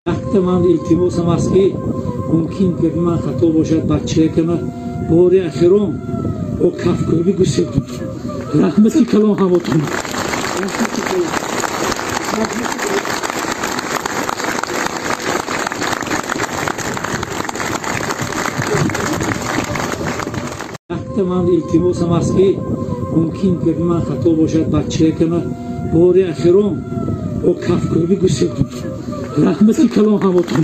Якта ман илтимосам аст, ки мумкин гапи ман хато бошад, бачаякама бори ахирон бо кафкӯбӣ гусел. Раҳмати калон ҳамотон. Якта ман илтимосам аст, ки мумкин гапи ман хато бошад, бачаякама бори ахирон бо кафкӯбӣ гусел. Раҳмати калон ҳамотон.